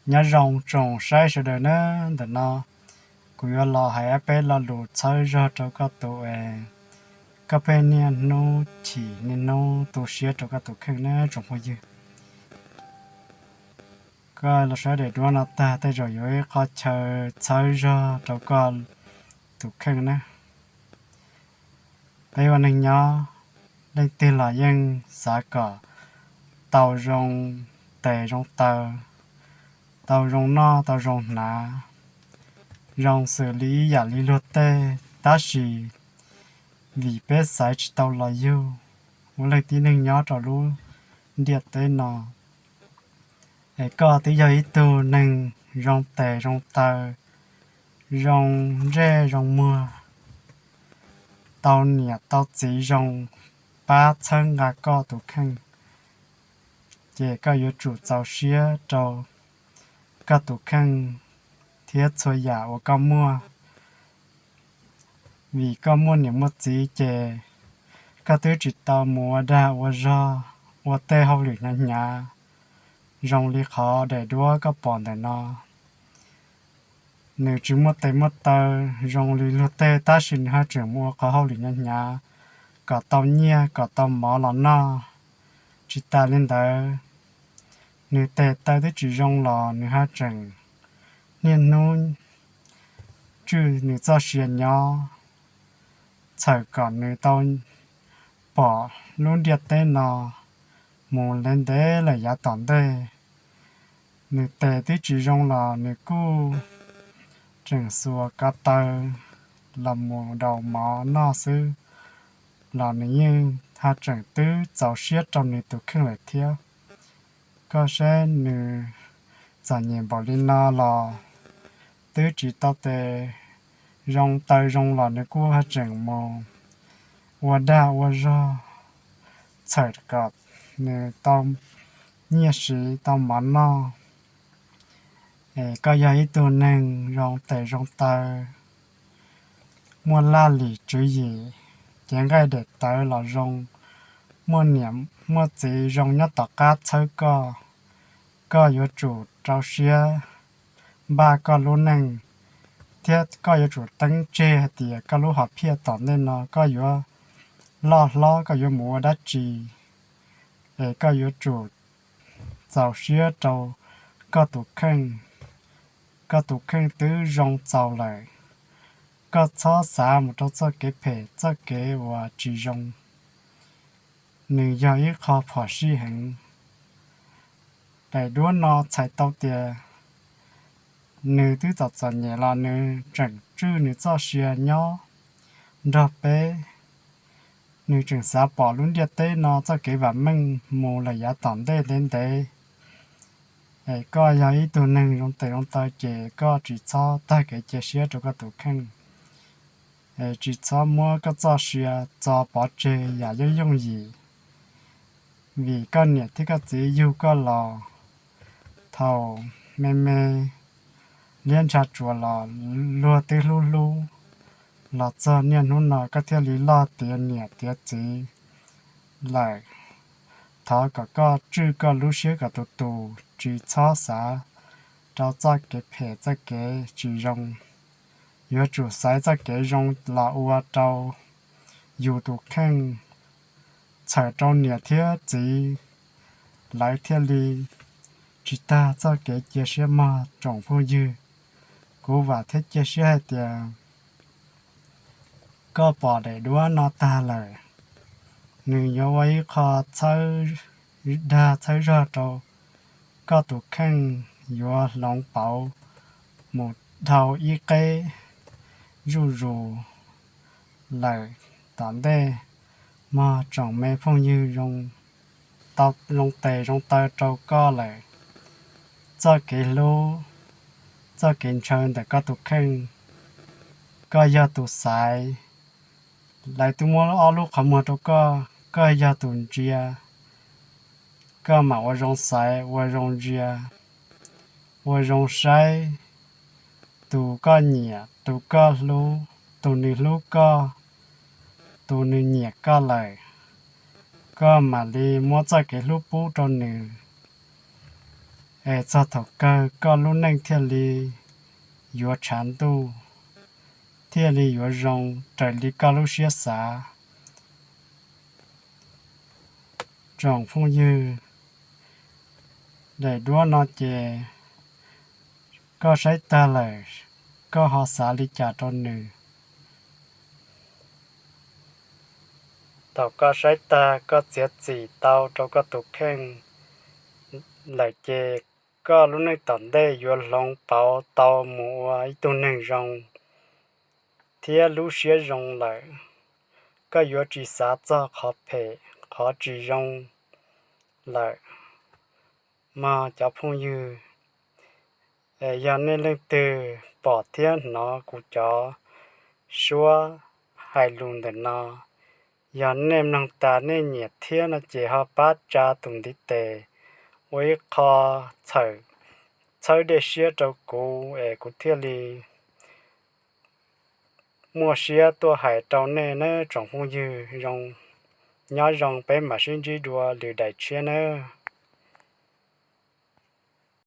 Nyob zoo tsoom saib sawv daws na, ntawm no kuv yuav los hais ob peb lo lus txhawb zog rau koj tus es koj pheej niaj hnub chim niaj hnub tu siab rau koj tus kheej na tsoom phooj ywg. Koj los saib daim duab no tag tej zaum yuav ib qho chaw txhawb zog rau koj tus kheej na. Peb ua neeg nyob, leej twg los yeej xav kom tau zoo tes zoo taw, tau zoo noj tau zoo hnav, zoo xws li ib yam li luag tej, tab sis vim peb xaiv tsis tau los yug ua leej tib neeg nyob rau lub ntiaj teb no, es koj twb yog ib tug neeg zoo tes zoo taw, zoo ntsej zoo muag, tau niam tau txiv zoo pab txhawb nqa koj tus kheej, ces koj yuav tsum txaus siab rau koj tus kheej thiab txhua yam uas koj muaj. Vim koj muaj niam muaj txiv ces koj twb tsis tau mus ua dag ua zog, ua tej hauj lwm hnyav hnyav zoo li qhov daim duab koj pom ntawm no. Nws tsis muaj tes muaj taw zoo li luag tej, tab sis nws haj tseem mus ua qhov hauj lwm hnyav hnyav kom tau nyiaj kom tau mov los noj. Tsis tas li ntawd, nws tes taw twb tsis zoo los nws haj tseem niaj hnub tswj nws txoj sia nyob, txhawm kom nws tau pom lub ntiaj teb no mus ntev ntev lawm yav tom ntej. Nws tes twb tsis zoo los nws kuj tseem xuas ko taw los mus daus mov noj xwb, los nws yeej haj tseem twb txaus siab rau nws tus kheej lawm thiab. Koj saib nws txom nyem npaum li no los twb tsis tau tes zoo taw zoo los nws kuj haj tseem mus ua dag ua zog, txhawm kom nws tau nyiaj siv tau mov noj. Es koj yog ib tug neeg zoo tes zoo taw, muaj laj lim tswv yim, cev nqaij daim tawv los zoo, muaj niam muaj txiv zoo nyob tom qab txhawb koj, koj yuav tsum rau siab npaj koj lub neej, thiab koj yuav tsum teeb tseg hais tias koj lub hom phiaj tom ntej no koj yuav loj hlob koj yuav mus ua dab tsi. Es koj yuav tsum txaus siab rau koj tus kheej. Koj tus kheej twb zoo txaus lawm, koj txhob xav mus rau txoj kev phem txoj kev uas tsis zoo, nws yog ib qho phom sij heev. Daim duab no txhais tau tias nws twb txom txom nyem los nws tseem tswj nws txoj sia nyob nrog peb. Nws tseem xav pom lub ntiaj teb no txoj kev vam meej mus lawm yav tom ntej ntev ntev. Es koj yog ib tug neeg zoo tes zoo taw ces koj tsis txhob tag kev cia siab rau koj tus kheej, es tsis txhob muab koj txoj sia txo pov tseg yam yooj yooj yim. Vim koj niam thiab koj txiv yug koj los thaum me me liab ntsha tsuas los luag twb hlub hlub, los txog niaj hnub no koj thiaj li loj tiav niam tiav txiv lawm. Thov kom koj tswj koj lub siab kom tus tus, tsis txhob xav rau txoj kev phem txoj kev tsis zoo. Yuav tsum xaiv txoj kev zoo los ua rau yus tus kheej, txhawm rau niam thiab txiv, lawv thiaj li tsis tag txoj kev cia siab mog tsoom phooj ywg. Kuv vam thiab cia siab hais tias koj pom daim duab no tag lawm, nws yuav ua ib qho txhawb dag txhawb zog rau koj tus kheej, yuav hloov pauv mus dhau ib qeb zuj zus lawm tom ntej mog tsoom me phooj ywg. Tau zoo tes zoo taw rau koj lawm, txoj kev hlub, txoj kev ntshaw ntawm koj tus kheej, koj yog tus xaiv. Lawv twb muab ob lub qhov muag rau koj, koj yog tus ntsia. Koj mam ua zoo xaiv, ua zoo ntsia, ua zoo saib tus koj nyiam, tus koj hlub, tus nws hlub koj, tus nws nyiam koj lawm, koj mam li muab txoj kev hlub pub rau nws. es txog thaum kawg koj lub neej thiaj li yuav tshav ntuj, thiaj li yuav zoo raws li koj lub siab xav. Tsoom phooj ywg, daim duab no ces koj saib tag lawm, koj ho xav li cas rau nws? Thaum koj saib tag koj txiav txim tau rau koj tus kheej lawm ces koj lub neej tom ntej yuav hloov pauv tau mus ua ib tug neeg zoo thiab lub siab zoo lawm. Koj yuav tsis xav txog qhov phem qhov tsis zoo lawm mog cov phooj ywg. Yog nej leej twg pom thiab hnov kuv cov suab hais lus ntawm no, yog nej mloog tas nej nyiam thiab no ces ho pab tsa tus ntiv tes ua ib qho txhawb dej siab rau kuv es kuv thiaj li muaj siab tuaj hais rau nej nawb tsoom phooj ywg. Nyob zoo, peb mam sib ntsib dua lwm daim tshiab nawb.